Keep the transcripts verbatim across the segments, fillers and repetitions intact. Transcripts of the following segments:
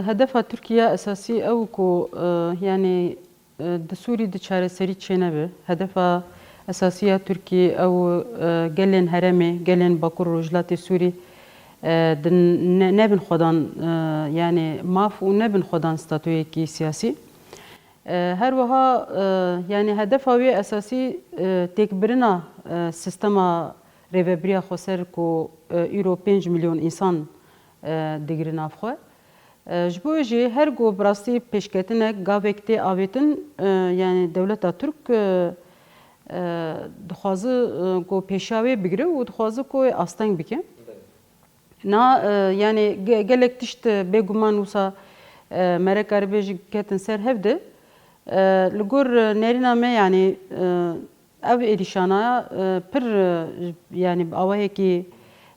Hedefa Tirkiye esasî ew ku, e, yanî, e, di Sûrî di çareserî çênebe. Hedefa esasî ya Tirkî ew, e, gelên herêmê, gelên Bakur Rojhilatê Sûrî, e, di ne-, nebin xwedan, e, yanî maf û nebin xwedan statuyekî siyasî. E, her wiha, e, yanî hedefa wê esasî, e, têkbirina, e, sîstema rêvebiriya xweser ku, e, îro pênc milyon însan, e, digire nav xwe. E, ji bo wê jî her ku bi rastî pêşketinek gavek tê avêtin, e, yanî dewleta Tirk, e, e, dixwaze, e, ku pêşiya wê bigire û dixwaze ku wê asteng bike. Na, e, yanî ge-, gelek tişt, e, bêguman wisa, e, mere karibe jî ketin ser hev de. E, li gor, e, nerîna me, yanî, e, ev êrîşana, e, pir, e, yanî bi awayekî,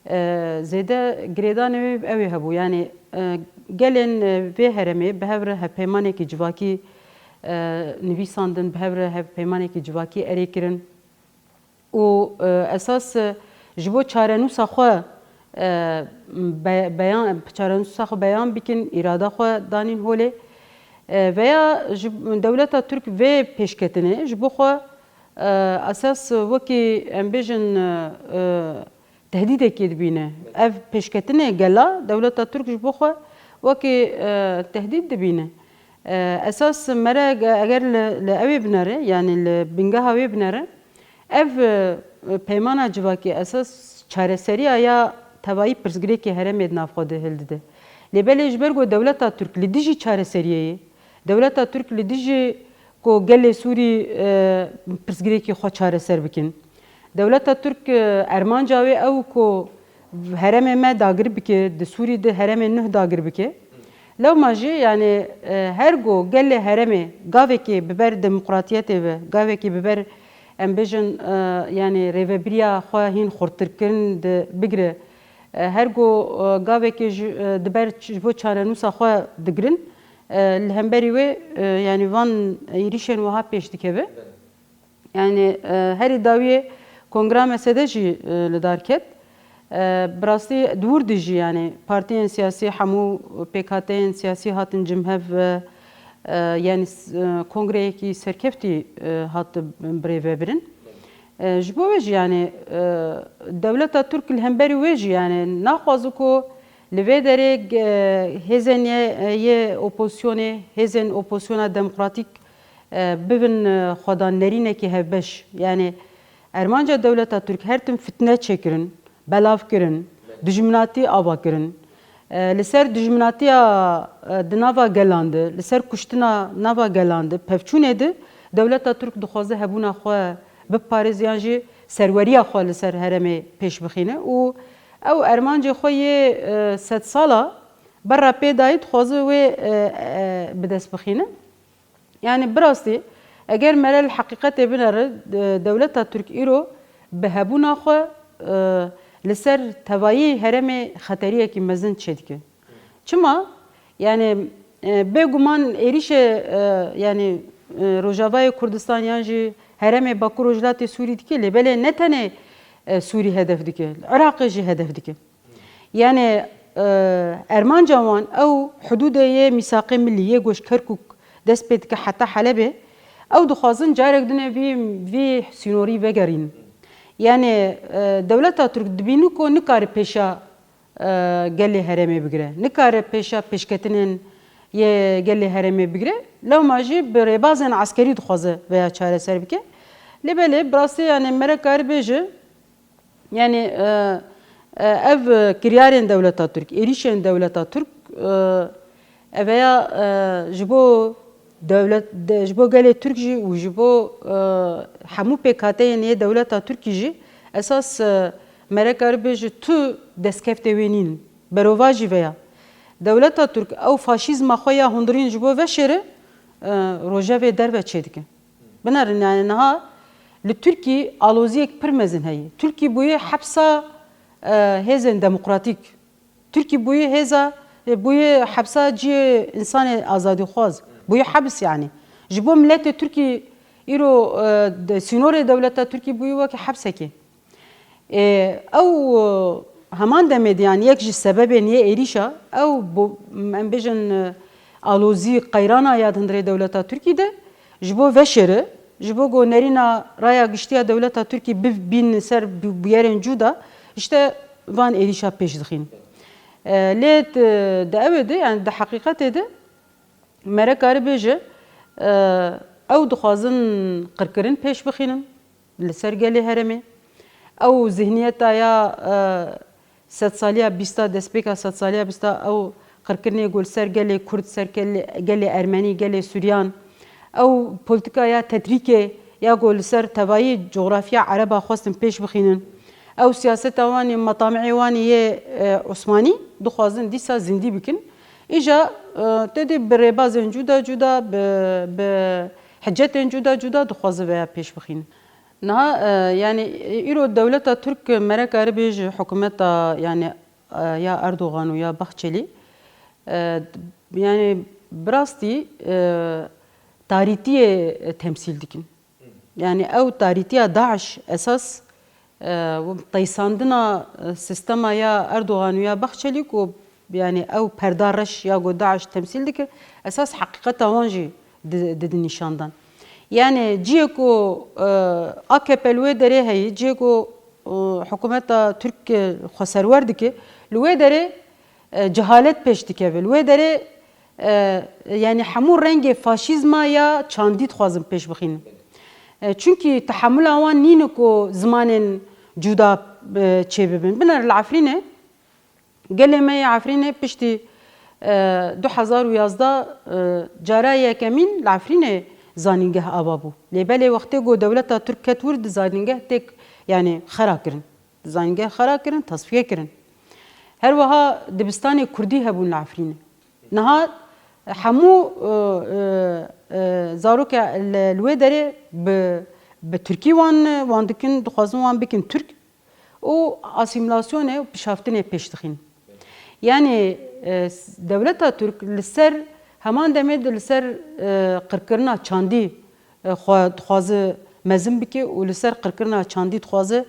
e, zêde girêdanê wê ew ê hebû. Yanî, e, gelên, e, vê herêmê bi hev re hevpeymanekî civakî, e, nivîsandin, bi hev re hevpeymanekî civakî erê kirin. Û, e, esas, e, ji bo çarenûsa xwe, e, be-, beyan, çarenûsa xwe beyan bikin, îrada xwe danîn holê. E, veya ji dewleta Tirk vê pêşketinê ji bo xwe, e, esas wekî em bêjin, e, e, tehdîdekê dibîne. Ev pêşketinê gela dewleta Tirk ji bo xwe wekî, e, tehdîd dibîne. E, esas mere ge-, eger li, li ewê binere, yanî li bingeha wê binere, ev, e, peymana civakî esas çareseriya ya tevayî pirsgirêkê herêmê di nav xwe de hildide. Lê belê ji ber ku dewleta Tirk li dijî çareseriyê ye, dewleta Tirk li dijî ku gelê Sûrî, e, pirsgirêkê xwe çareser bikin. Dewleta Tirk, e, ermanca wê ew ku herêmê me dagir bike, di Sûrî de herêmên nuh dagir bike. Lewma jî, yanî, e, her ku gelê herêmê gavekê bi ber demokratiyetê ve, gavekê bi ber, em bêjin, e, yanî rêvebiriya xwe hîn xurtirkirin de bigire, e, her ku, e, gavekê ji, e, di ber ç-, ji bo çarenûsa xwe digirin, e, li hemberî wê, e, yanî van êrîşên wiha pêş dikeve. Yanî, e, herî dawiyê Kongra M S D jî, e, li dar ket. E, bi rastî di wir de jî, yanî partiyên siyasî, hemû pêkhateyên siyasî hatin cem hev, e, e, yanî s-, e, kongreyekî serkeftî, e, hat birêvebirin. E, ji bo wê jî, yanî, e, dewleta Tirk li hemberî wê jî, yanî naxwaze ku li vê derê, e, hêzên yê, yê opozisyonê, hêzên opozisyona demokratîk, e, bibin, e, xwedan nerînekî hevbeş. Yanî, ermanca dewleta Tirk her tim fitne çêkirin, belav kirin, dijminatî ava kirin. E, li ser dijminatiya, e, di nava gelan de, li ser kuştina nava gelan de, pevçûnê de dewleta Tirk dixwaze hebûna xwe biparêze yan jî serweriya xwe li ser herêmê pêş bixîne û ew ermancê xwe yê, e, sedsala berra pê dayî dixwaze wê, e, e, bi dest bixîne. Yanî bi rastî, eger mere li heqîqetê binere, e, dewleta Tirk îro bi hebûna xwe, e, li ser tevayî herêmê xeteriyekî mezin çêdike. Çima? Yanî, e, bêguman êrîşê, e, yanî, e, Rojavayê Kurdistan yan jî herêmê Bakur Rojhilatê Sûrî dike, lê belê ne tenê, e, Sûrî hedef dike, Iraqê jî hedef dike. Yanî, e, ermanca wan ew hidûdê yê mîsaqê milî yê ku ji Kerkûk dest pê dike heta Helebê, ew dixwazin carek din vî, vî sînorî vegerîn. Yanî, e, dewleta Tirk dibîne ku nikare pêşa, e, gelê herêmê bigire, nikare pêşa pêşketinên yê gelê herêmê bigire, lewma jî bi rêbazên eskerî dixwaze veya çareser bike. Lê belê, bi rastî, yanî mere karibêje, Yanî, e, e, ev, e, kiryarên dewleta Tirk, êrîşên dewleta Tirk, e, ev ya, e, ji bo dewlet, de, ji bo gelê Tirk jî û ji bo, e, hemû pêkhateyên yê dewleta Tirkî jî esas, e, mere karibêje tu destkeftê wê nîn. Berovajî veya. Dewleta Tirk ew faşîzma xwe ya hundirîn ji bo veşêre, e, rojevê derve çêdike. Binerin, yani niha li Tirkî aloziyek pir mezin heye. Tirkî bûye hepsa, e, hêzên demokratîk. Tirkî bûye hêza, e, bûye hepsa cihê însanê azadîxwaz. Bûye hebs yani. Ji bo miletê Tirkî îro, e, de, sînorê dewleta Tirkî bûye weke hepsekê. E, ew, Heman demê de, yanî yek ji sebebên yê êrîşa ew, bo, em bêjin, e, alozî, qeyrana ya di hundirê dewleta Tirkî de ji bo veşêre, ji bo ku nerîna raya giştî ya dewleta Tirkî bi-, bîn ser bu-, bûyerên cuda, işte van êrîşa pêş dixîn. E, lê di, di ew ê de, yani di heqîqetê de, mere karî bêje, e, ew dixwazin qirkirin pêş bixînin li ser gelê herêmê. Ew zihniyeta ya, e, sedsaliya bîsta, destpêka sedsaliya bîsta, ew qirkirinê ku li ser gelê Kurd, ser gelê, gelê Ermenî, gelê Suryan, ew polîtika ya tetrîkê ya ku li ser tevayî cografya Ereba xwestin pêş bixînin. Ew siyaseta wan ê, metamîê wan ê yê, e, Osmanî dixwazin dîsa zindî bikin. Îja, e, tedî bi rêbazên cuda cuda, bi, bi hicetên cuda cuda dixwaze veya pêş bixînin. Niha, e, yani, îro dewleta Tirk mere karî bêje hikûmeta, yani, e, ya Erdogan û ya Bahçelî, e, yani, bi rastî, e, tarîtiyê temsîl dikin. Yani, ew tarîtiya DAIŞ esas, e, teysandina, e, sîstema ya Erdogan û ya Bahçelî ku, yani, ew perda reş ya ku DAIŞ temsîl dike, esas heqîqeta wan jî di-, didin nîşandan. Yani, cihê ku, e, A K P li wê derê heye, cihê ku, e, hikûmeta Tirk, e, xwe serwer dike, li wê derê, e, cehalet pêş dikeve. Li wê derê, e, yani hemû rengê faşîzma ya çandî dixwazin pêş bixînin. E, çunkî tehemula wan nîne ku zimanên cuda, e, çêbibin. Biner li Efrînê, gelê me yê Efrînê piştî, e, du hezar û yazdeh, e, cara yekemîn li Efrînê zanîngeh ava bû. Lê belê wextê ku dewleta Tirk ket wir di zanîngeh têk, yani xera kirin. Di zanîngeh xera kirin, tasfiye kirin. Her wiha dibistanê kurdî hebûn li Efrînê. Niha hemû, e, e, e, zaroke li, li wê derê bi, bi tirkî wan, wan dikin, dixwazin wan bikin tirk û asîmîlasyonê û pişaftinê pêş dixîn. Yani, e, s-, dewleta Tirk li ser, heman demê de li ser, e, qirkirina çandî, e, xwe dixwaze mezin bike û li ser qirkirina çandî dixwaze,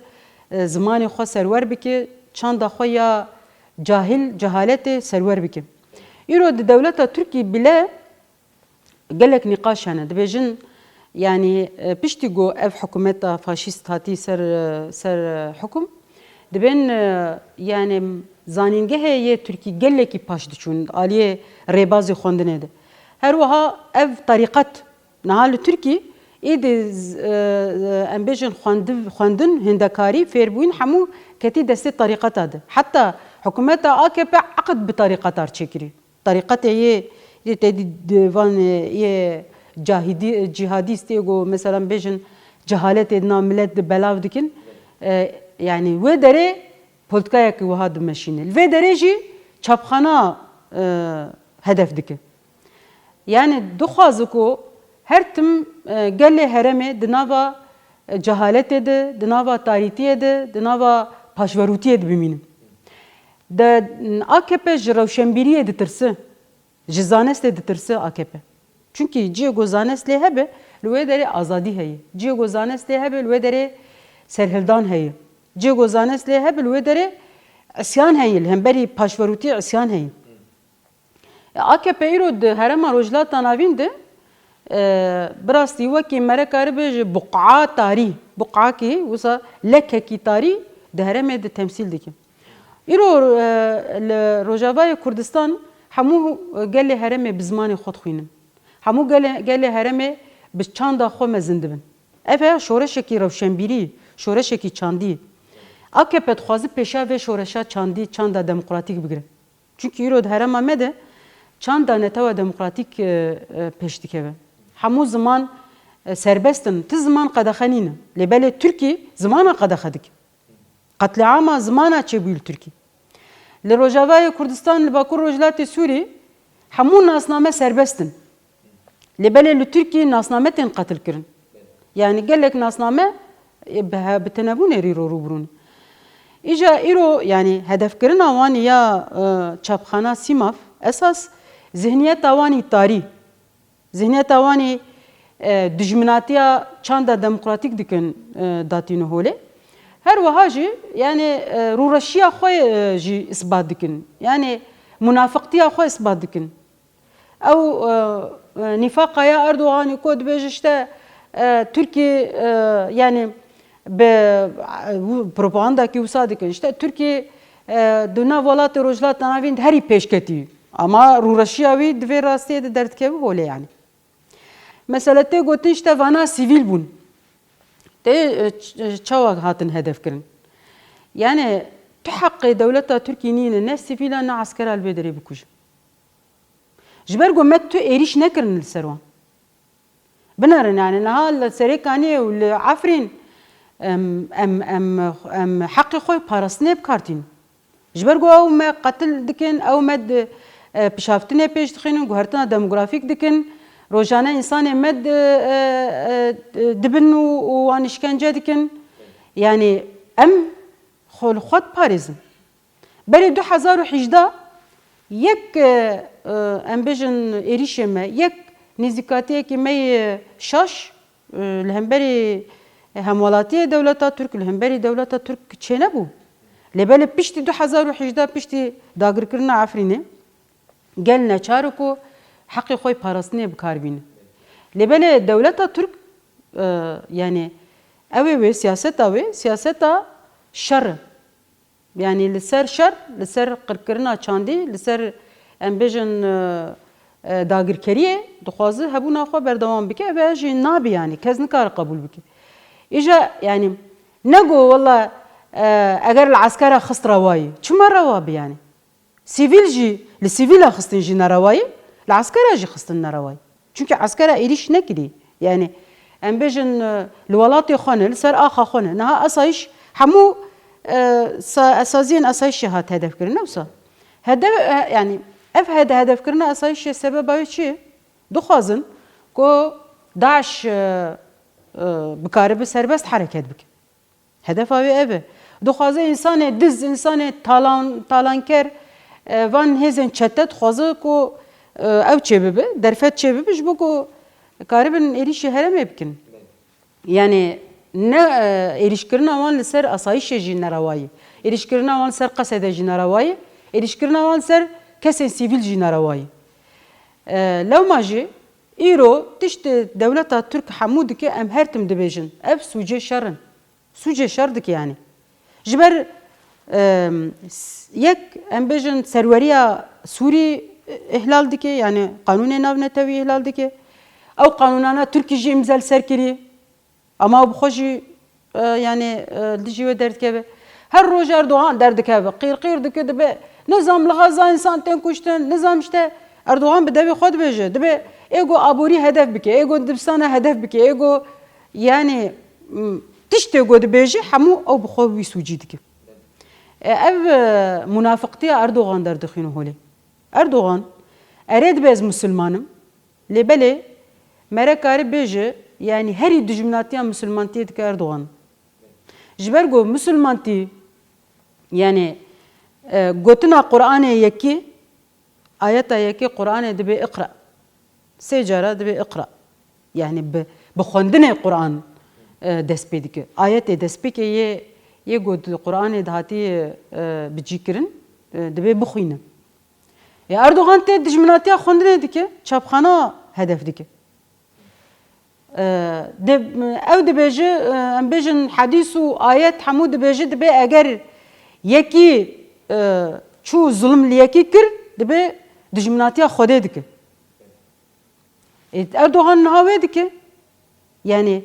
e, zimanê xwe serwer bike, çanda xwe ya cahil, cehaletê serwer bike. Îro di dewleta Tirkî bile gelek nîqaş hene. Dibêjin, yanî, e, piştî ku ev hikûmeta faşîst hatî ser, e, ser, e, hikûm, dibên, e, yanî zanîngehê yê Tirkî gelekî paş diçûn aliyê rêbazê xwendinê de. Her wiha ev terîqet, niha li Tirkî, êdî z-, e, e, em bêjin xwendi-, xwendin, hindekarî, fêrbûyîn hemû ketî destê terîqeta de. Heta hikûmeta A K P eqd bi terîqeta re çêkirî. Terîqetê yê, yê te dî, di van, e, yê cahidî-, cihadîst yê ku, mesela, bêjin cehaletê di nav milet de belav dikin. E, yanî wê derê polîtikayekî wiha dimeşîne. Li vê derê jî çapxana, e, hedef dike. Yanî dixwaze ku her tim, e, gelê herêmê di nava, e, cehaletê de, di nava tarîtiyê de, di nava paşverûtiyê de bimînin. De, A K P ji rewşenbîriyê ditirse, ji zanestê ditirse A K P. Çunkî cihê ku zanest lê hebe, li wê derê azadî heye. Cihê ku zanest lê hebe, li wê derê serhildan heye. Cihê ku zanest lê hebe, li wê derê isyan heye, li hemberî paşverûtî isyan heye. A K P îro di herêma Rojhilata Navîn de, e, bi rastî wekî mere karî bêje buq'a tarî, buq'akî, wisa lekekî tarî di herêmê de temsîl dike. Îro, e, li Rojavayê Kurdistan hemû gelê herêmê bi zimanê xwe dixwînin. Hemû gelê, gelê herêmê bi çanda xwe mezin dibin. Ev e şoreşekî rewşenbîrî, şoreşekî çandî. A K P dixwaze pêşiya vê şoreşa çandî, çanda demokratîk bigire. Çunkî îro di herêma me de çanda netewa demokratîk, e, e, pêş dikeve. Hemû ziman, e, serbest in. Ti ziman qedexe nîne. Lê belê Tirkî zimana qedexe dike. Qetlîama zimana çêbûyî li Tirkî. Li Rojavayê Kurdistan, li Bakur Rojhilatê Sûrî hemû nasname serbest in. Lê belê li Tirkî nasname tên qetil kirin. Yanî gelek nasname, e, bi he-, bi tenebûnê rî ro rûbirû ne. Îja îro, yanî hedefkirina wan ya, e, çapxana Sîmaf, esas zihniyeta wan î tarî, zihniyeta wan î, e, dijminatiya çanda demokratîk dikin, e, datîne holê. Her wiha jî, yani, e, rûreşiya xwe, e, jî isbat dikin. Yani, munafiqtiya xwe isbat dikin. Ew, e, e, nîfaqa ya Erdoganî ku dibêje işte, e, Tirkî, e, yani, bi, e, propagandakî wisa dikin. İşte Tirkî, e, di nav welatê Rojhilata Navîn de herî pêşketî. Ama rûreşiya wî di vê rastiyê de derdikeve holê yani. Mesela tê gotin işte vana sivîl bûn. Tê, e, ç-, e, çawa hatin hedef kirin? Yani tu heqê dewleta Tirkî nîne ne sivîla ne eskera li vê derê bikujin. Ji ber ku me tu êrîş nekirin li ser wan. Binerin yani niha li Serêkaniyê û li Efrîn em, em, em, em heqê xwe parastinê bi kar tînin. Ji ber ku ew me qetil dikin, ew me di, e, pişaftinê pêş dixînin, guhertina demografîk dikin, rojane însanê me di, e, e, e, dibin û, û wan îşkence dikin. Yani em xwe li xwe diparêzin. Berê du hezar û hejdeh yek, e, e, em bêjin êrîşê me, yek nêzîkatiyekî me yê şaş, e, li hemberî hemwelatiyê dewleta Tirk, li hemberî dewleta Tirk çênebû. Lê belê piştî du hezar û hejdeh, piştî dagirkirina Efrînê, gel neçar e ku heqê xwe yê parastinê bi kar bîne. Lê belê dewleta Tirk, e, yani ew ê wê siyaseta wê, siyaseta şer e. Yani li ser şer, li ser qirkirina çandî, li ser, em bêjin, e, e, dagirkeriyê dixwaze hebûna xwe berdewam bike, ev jî nabî yani, kes nikare qebûl bike. Îja yani ne got wela, e, eger li eskera xist rewayî, çima rewa bi yani? Sivîl jî, li sivîla xistin jî nerewayî, li eskera jî xistin nerewayî. Çunke eskera êrîş nekirî. Yani em bêjin, e, li welatê xwe ne, li ser axa xwe ne. Niha asayîş hemû, e, sa-, esaziyên asayîşê hat hedefkirin, ne wisa? Hedef, e, yani ev hede-, hedefkirina asayîşê sebeba wê çi ye? Dixwazin ku DAIŞ, e, e, bikaribe serbest hereket bike. Hedefa wê ev e. Dixwaze însanê diz, însanê talan-, talanker, e, van hêzên çete dixwaze ku, e, ew çêbibe, derfet çêbibe ji bo ku karibin êrîşî herêmê bikin. Yani ne, e, êrîşkirina wan li ser asayîşê jî nerewayî. Êrîşkirina wan li ser Qesedê jî nerewayî. Êrîşkirina wan li ser kesên sivîl jî nerewayî. E, lewma jî îro tiştê dewleta Tirk hemû dike, em her tim dibêjin. Ev sûcê şer in. Sûcê şer dike yani. Ji ber, em, s-, yek, em bêjin serweriya Sûrî, e, îhlal dike, yani qanûnê navnetewî îhlal dike. Ew qanûnana Tirkî jî îmze li ser kirî. Ama ew bi xwe jî, e, yani, e, li dijî wê derdikeve. Her roj Erdogan derdikeve. Qîr qîr dike dibe. Nizam li Xeza însan tên kuştin. Nizam işte Erdogan bi devê xwe dibêje. Dibe ê ku aborî hedef bike. Ê ku dibistana hedef bike. Ê ku yani, m, tiştê ku dibêje hemû ew bi xwe wî sûcî dike. E, ev, e, munafiqtiya Erdogan derdixîne holê. Erdogan, erê dibe ez musulman im. Lê belê, mere kare bêje, yani herî dijminatiya misilmantiyê dike Erdogan. Ji ber ku misilmantî, yani, e, gotina Qur'anê yekî, ayeta yekê Qur'anê dibe iqra. Sê cara dibe iqra. Yani bi, bi xwendinê Qur'an, e, dest pê dike. Ayetê destpêkê yê, yê ku di Qur'anê de hatiye, e, bicîkirin, e, dibe bixwîne. Ya Erdogan tê dijminatiya xwendinê dike, çapxana hedef dike. E, de, ew dibêje, e, em bêjin hedîs û ayet hemû dibêje, dibe eger yekî, e, çû zulm li yekî kir, dibe dijminatiya Xwedê dike. Ê, Erdogan niha wê dike. Yani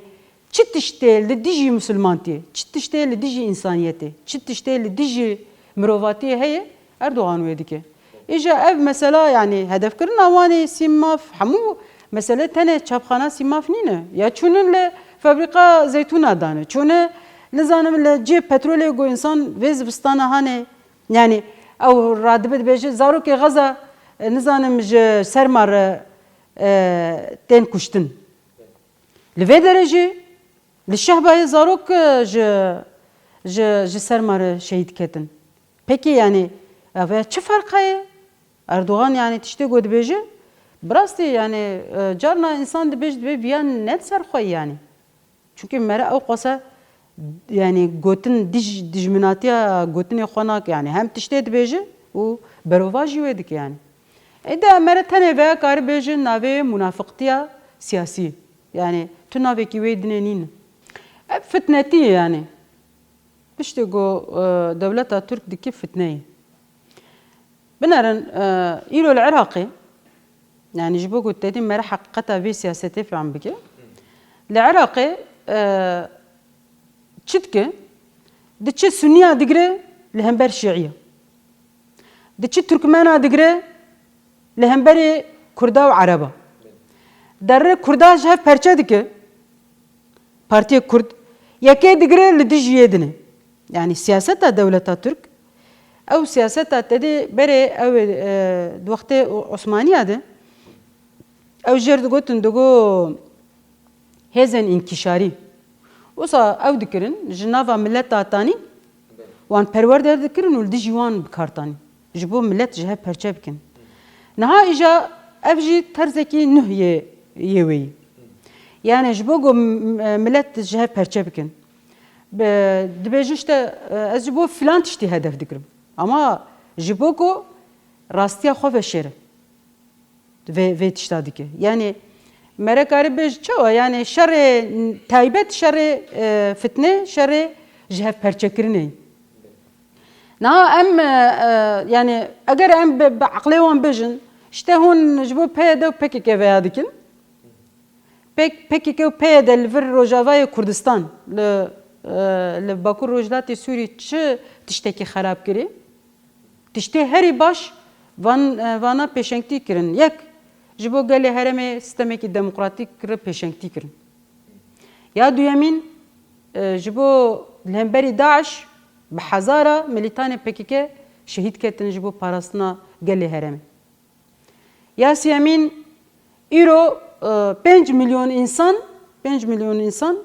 çi tiştê li dijî misilmantiyê, çi tiştê li dijî însaniyetê, çi tiştê li dijî mirovatiyê heye, Erdogan wê dike. Îja ev mesela, yani hedefkirina wanê sîmaf, hemû mesele tenê çapxana sîmaf nîne. Ya çûnin li fabrîka zeytûna dane, çûne nizanim li cihê petrolê ku însan vê zivistana hanê, yani ew radibe dibêje, zarokê Xeza, e, nizanim ji serma re, e, tên kuştin. Li vê derê jî li Şehbayê zarok, e, ji, ji, ji serma re şehîd ketin. Pekî, yani, ev çi ferq heye? Erdogan, yani, tiştê ku dibêje, bi rastî, yani, e, carna însan dibêje, dibê viya ne li ser xwe, yani. Çunkî mere ew qasa, yani gotin dij, dijminatiya gotinê xwe nake, yani hem tiştê dibêje û berovajî wê dike yani. Ê de mere tenê veya kari bêje navê munafiqtiya siyasî. Yani tu navekî wê dinê nîne. Ev fitnetî ye yani. Tiştê ku, e, dewleta Tirk dike fitneyê. Binerin, e, îro li Iraqê, yani ji bo ku te dî mere heqîqeta vê siyasetê fehm bike. Li Iraqê, e, çi dike? Diçe Sunniya digire li hember Şiiya. Diçe Turkmena digire li hemberê Kurda û Ereba. Derre Kurda ji hev perçe dike. Partiyê Kurd yekê digire li dijî yê dinê. Yani siyaseta dewleta Tirk, ew siyaseta te dê berê ew ê, e, di wextê Osmaniya de ew jêr digotin, digo hêzên înkîşarî. Wisa ew dikirin, ji nava mileta tanî wan perwerde dikirin û li dijî wan bi kar tanî. Ji bo milet ji hev perçe bikin. Niha îja ev jî terzekî nuh yê, yê wê yî. Yani ji bo ku m-, m-, milet ji hev perçe bikin. Bi-, dibêjin işte, e, ez ji bo filan tiştî hedef digirim. Ama ji bo ku rastiya xwe veşêre. Vê, vê tişta dike. Yani mere karî bêj çawa? Yani şerê taybet, şerê, e, fitne, şerê ji hev perçekirinê. Niha em, e, e, yani eger em bi, bi eqlê wan bêjin, işte hûn ji bo P Y D û P K K veya dikin, P-, P K K û P Y D li vir Rojavayê Kurdistan, li, e, li Bakur Rojhilatê Sûrî çi tiştekî xerab kirî? Tiştê herî baş van, e, vana pêşengtî kirin. Yek, ji bo gelê herêmê sîstemekî demokratîk re pêşengtî kirin. Ya duyemîn, e, ji bo li hemberî DAIŞ bi hezara milîtanê P K K şehîd ketin ji bo parastina gelê herêmê. Ya siyemîn, îro, e, pênc milyon însan, pênc milyon însan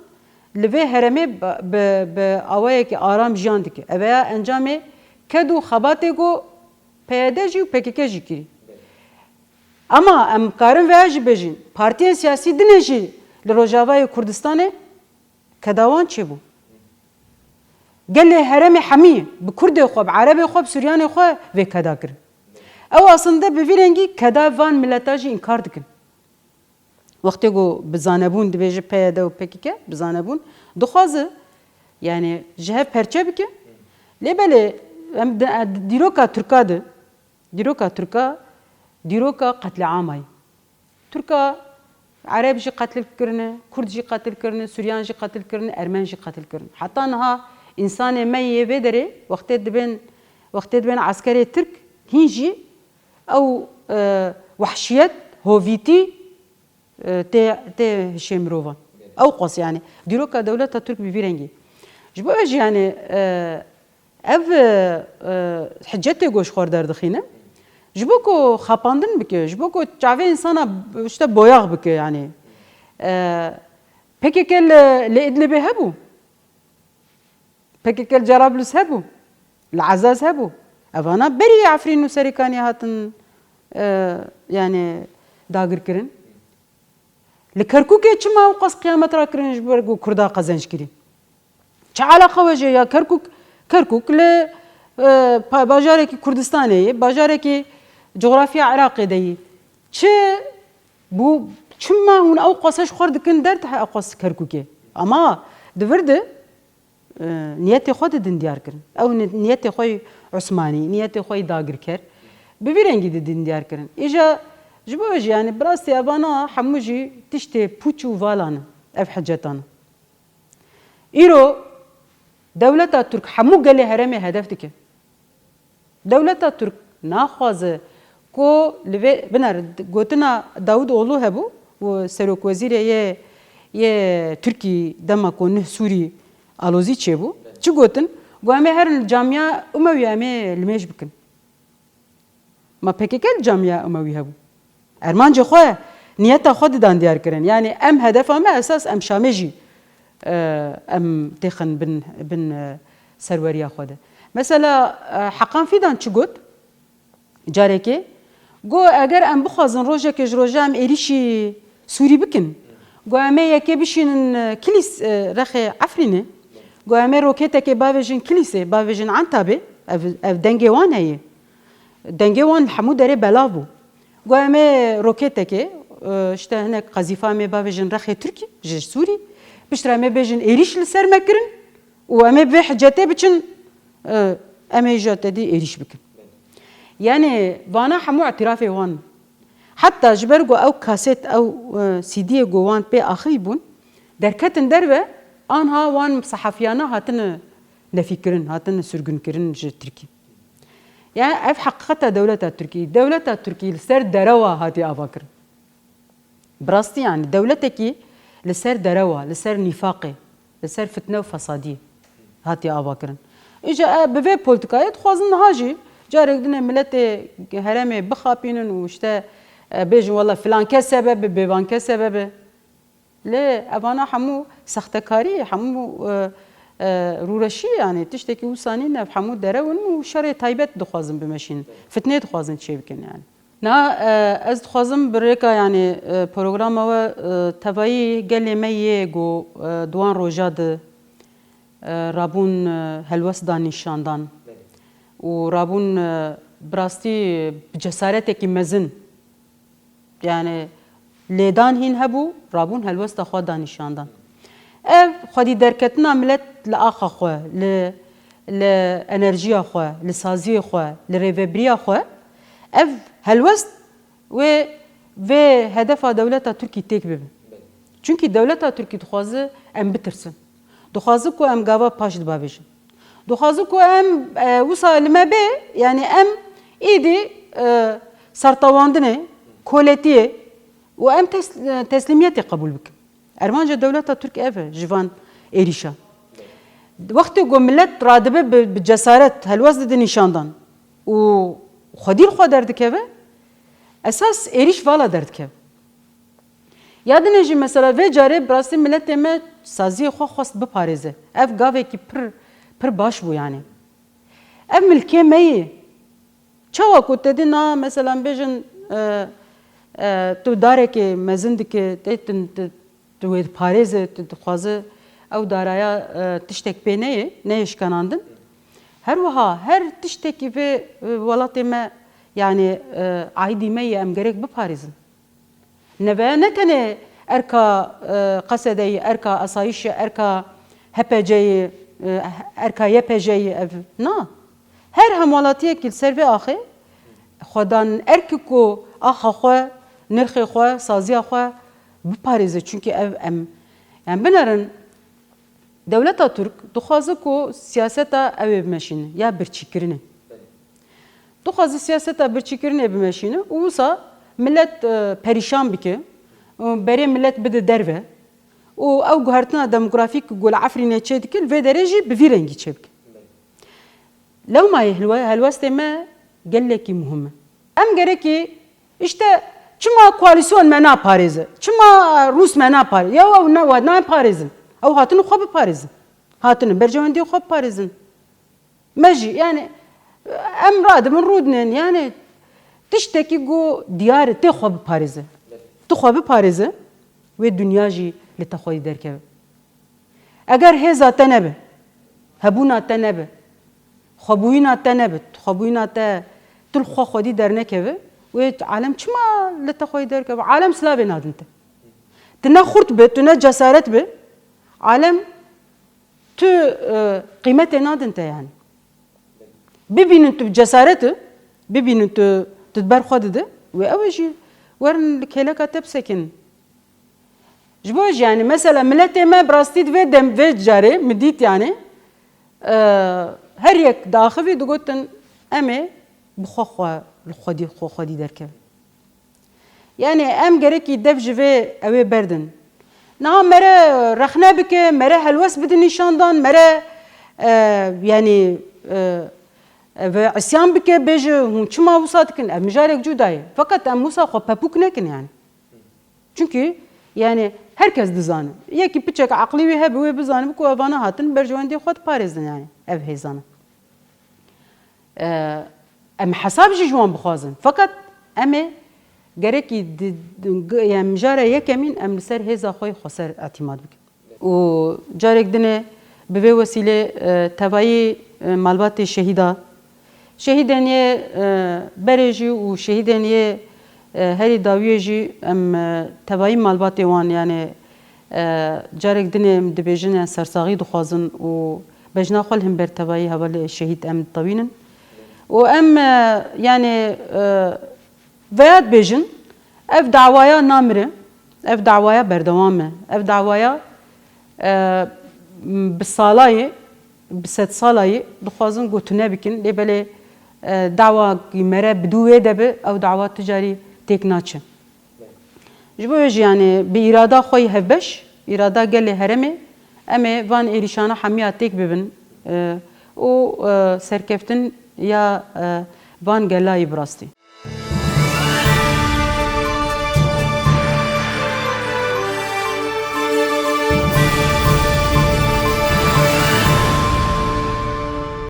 li vê herêmê bi, bi, bi awayekî aram jiyan dike. Ev ya encamê ked û xebatê ku P Y D jî û P K K jî kirî. Ama em karin veya jî bêjin, partiyên siyasî dinê jî li Rojavayê Kurdistanê keda wan çêbû. Gelê herêmê hemî bi Kurdê xwe, bi Erebê xwe, bi Suryanê xwe vê keda kirin. Ew aslinde bi vî rengî keda van mileta jî înkar dikin. Wextê ku bi zanebûn dibêje P Y D û P K K, bi zanebûn dixwaze, yani ji hev perçe bike. Lê belê em di, di dîroka Tirka de, dîroka Tirka, dîroka qetliama ye. Tirka Ereb jî qetil kirine, Kurd jî qetil kirine, Suryan jî qetil kirine, Ermen jî qetil kirine. Heta niha însanê me yê vê derê wextê dibên, wextê dibên eskerê Tirk hîn jî ew, e, wehşiyet, hovîtî, e, tê, tê hişê mirovan. Ew qas yani. Dîroka dewleta Tirk bi vî rengî. Ji bo vê jî yani, e, ev, e, e, hicetê ku ji xwe derdixîne, ji bo ku xapandin bike, ji bo ku çavê însana işte boyax bike yani. E, P K K li, li Idlibê hebû. P K K li Cerablus hebû, li Ezaz hebû. Evana berî Efrîn û Serîkaniyê hatin, e, yani dagir kirin. Li Kerkûkê çima ew qas qiyamet rakirin ji ber ku Kurda qezenc kirî? Çi eleqa we jê ya Kerkûk? Kerkûk li, e, pa-, bajarekî Kurdistanê ye, bajarekî coxrafiya Iraqê de ye. Çi bû, çima hûn ew qas ji xwe dikin derd ew qas Kerkûkê? Ama di vir de e, niyetê xwe didin diyar kirin. Ew ni-, niyetê xwe yî Osmanî, niyetê xwe yî dagirker, bi vî rengî didin diyar kirin. Îja ji bo jî, yani, bi rastî evana hemû jî tiştê pûç û valan in, ev hicetana. Îro dewleta Tirk hemû gelê herêmê hedef dike. Dewleta Tirk naxwaze ku li vê, biner, gotina Dawutoğlu hebû, û serokwezîrê yê, yê Tirkî dema ku neh Sûrî alozî çêbû, çi gotin? Got, em ê herin li Camiya Umewî em ê limêj bikin. Ma P K K li Camiya Umewî hebû? Armancê xwe, niyeta xwe didan diyar kirin. Yani em hedefa me esas em Şamê jî, e, em têxin bin, bin, e, serweriya xwe de. Mesela, e, Heqan Fîdan çi got? Carekê got, eger em bixwazin rojekê ji roja em êrîşî Sûrî bikin, got, em ê yekê bişînin, e, Kilîs, e, rexê Efrînê, Got, em ê roketeke bavêjin Kilîsê, bavêjin Entabê, ev, ev dengê wan heye. Dengê wan li hemû derê belav bû. Got, em ê roketeke, e, işte hinek qezîfa em ê bavêjin rexê Tirkî, ji Sûrî. Piştre em ê bêjin êrîş li ser me kirin û em ê bi vê hicetê biçin, e, em ê ji te dî êrîş bikin. Yani vana hemû îtirafê wan. Heta ji ber ku ew kaset, ew, e, C D'yê ku wan pê axivî bûn, derketin derve, anha wan sehafiyana hatine nefîkirin, hatine sirgûnkirin ji Tirkî. Yani ev heqîqeta dewleta Tirkî. Dewleta Tirkî li ser derewa hatiye avakirin. Bi rastî yani dewletekî li ser derewa, li ser nîfaqê, li ser fitne û fesadiyê hatiye avakirin. Îca e, bi vê polîtîkayê dixwazin niha jî carek din ê miletê herêmê bixapînin û işte, e, bêjin wela filan kes sebeb e, bêvan kes sebeb e. Lê evana hemû sextekarî, hemû, e, e, rûreşî yani tiştekî wisa nîne, ev hemû derew in û şerê taybet dixwazin bimeşînin. Fitnê dixwazin çêbikin yani. Na, e, ez dixwazim bi rêka, yani, e, programa we, e, tevayî gelê me yê ku, e, di wan roja de, e, rabûn, e, helwest dan nîşandan û rabûn, e, bi rastî bi cesaretekî mezin, yani, lêdan hîn hebû, rabûn helwesta xwe dan nîşandan. Ev xwedî derketina milet li axa xwe, li, li enerjiya xwe, li saziyê xwe, li rêvebiriya xwe, ev helwest wê vê hedefa dewleta Tirkî têk bibe. Çunkî dewleta Tirkî dixwaze em bitirsin. Dixwaze ku em gava paş dibavêjin. Dixwaze ku em, e, wisa li me bê, yani em îdî, e, sertewandinê, koletiyê û em tes-, e, teslîmiyetê qebûl bikin. Armanca dewleta Tirk ev e ji van êrîşa. Wextê ku milet radibe bi, bi cesaret helwest dide nîşandan û xwedî li xwe derdikeve, esas êrîş vala derdikeve. Ya din jî mesela vê carê bi rastî miletê me saziyê xwe xwest biparêze. Ev gavekî pir, pir baş bû yani. Ev milkê me yê. Çawa ku te dî na, mesela, bêjin, e, e, tu darekê mezin dike, tê tu, tu, tu wê diparêze, tu dixwaze ew daraya, e, tiştek pê neyê, neyê şikenandin. Her wiha her tiştekî vê, e, welatê me, yani, e, aîdî me yê, em gerek biparêzin. Neve ne tenê erka, e, Qesedeyî, erka Asayişê, erka H P C'yê, e, erka Y P J'yê ev, na. Her hemwelatiyekî li ser vê axê xwedan erk ku axa xwe, nirxê xwe, saziya xwe biparêze. Çunkî ev em, em binerin, dewleta Tirk dixwaze ku siyaseta ew ê bimeşîne, ya birçîkirinê. Dixwaze siyaseta birçîkirinê bimeşîne û wisa milet, e, perîşan bike û berê milet bide derve û ew guhertina demografîk ku li Efrînê çêdike, li vê derê jî bi vî rengî çêbike. Lewmayê helwe-, helwestê me gelekî muhim e. Em gerekî, işte, çima koalîsyon me naparêze? Çima Rûs me naparêze? Ya ew ne, we naparêzin. Ew hatine xwe biparêzin. Hatine berjewendiyê xwe biparêzin. Me jî, yani, em radibin rûdinin, yani, tiştekî ku diyar e, tê xwe biparêze. Tu xwe biparêze, wê dinya jî li te xwedî derkeve. Eger hêza te nebe, hebûna te nebe, xwebûyîna te nebe, xwebûyîna te, tu li xwe xwedî dernekeve, wê alem çima li te xwedî derkeve? Alem silavê nadin te. Tu ne xurt be, tu ne cesaret be, alem tu, e, qîmetê nadin te yani. Bibînin tu bi cesaret e, bibînin tu, tu di ber xwe dide, wê ew ê jî werin li kêleka te bisekinin. Ji bo jî, yani, mesela, miletê me bi rastî di vê dem, vê carê min dît, yani, e, her yek diaxivî digotin, em ê bi xwe xwe li xwedî, xwe xwedî derkevin. Yani, em gerekî dev ji vê ew ê berdin. Niha mere rexne bike, mere helwest bide nîşandan, mere, e, yani, e, ve isyan bike, bêje, hûn çima wisa dikin? Ev mijarek cuda ye. Feqet em wisa xwe pepûk nekin, yani. Çunkî, yani, her kes dizane. Yekî piçek eqlî wî hebe, wê bizanibe ku evana hatin berjewendiyê xwe diparêzin, yani, ev hêzana. E, em hesab jî ji wan bixwazin. Feqet em ê gerekî di, di, g-, yani, mijara yekemîn em li ser hêza xwe yê xweser îtîmad bikin. Û carek dinê Bi vê wesîlê, e, tevayî, e, malbatê şehîda, şehîdên yê, e, berê jî û şehîdên yê, e, herî dawiyê jî em, e, tevayî malbatê wan, yani, e, carek din ê em dibêjin, yani sersaxî dixwazin û bejna xwe li hember tevayî hevalê şehîd em ditewînin. Û em, e, yani, e, veya dibêjin, ev dawaya namire, ev dawaya berdewam e. Ev dawaya, e, bi salayê, bi sedsalayê dixwazin ku tune bikin, lê belê, e, dawa mere bi dû wê de bi, ew dawa tu carî têk naçe. Ji bo wê jî, yani, bi îrada xwe yî hevbeş, îrada gelê herêmê, em ê van êrîşana hemiya têk bibin, e, û, e, serkeftin ya, e, van gela yî bi rastî.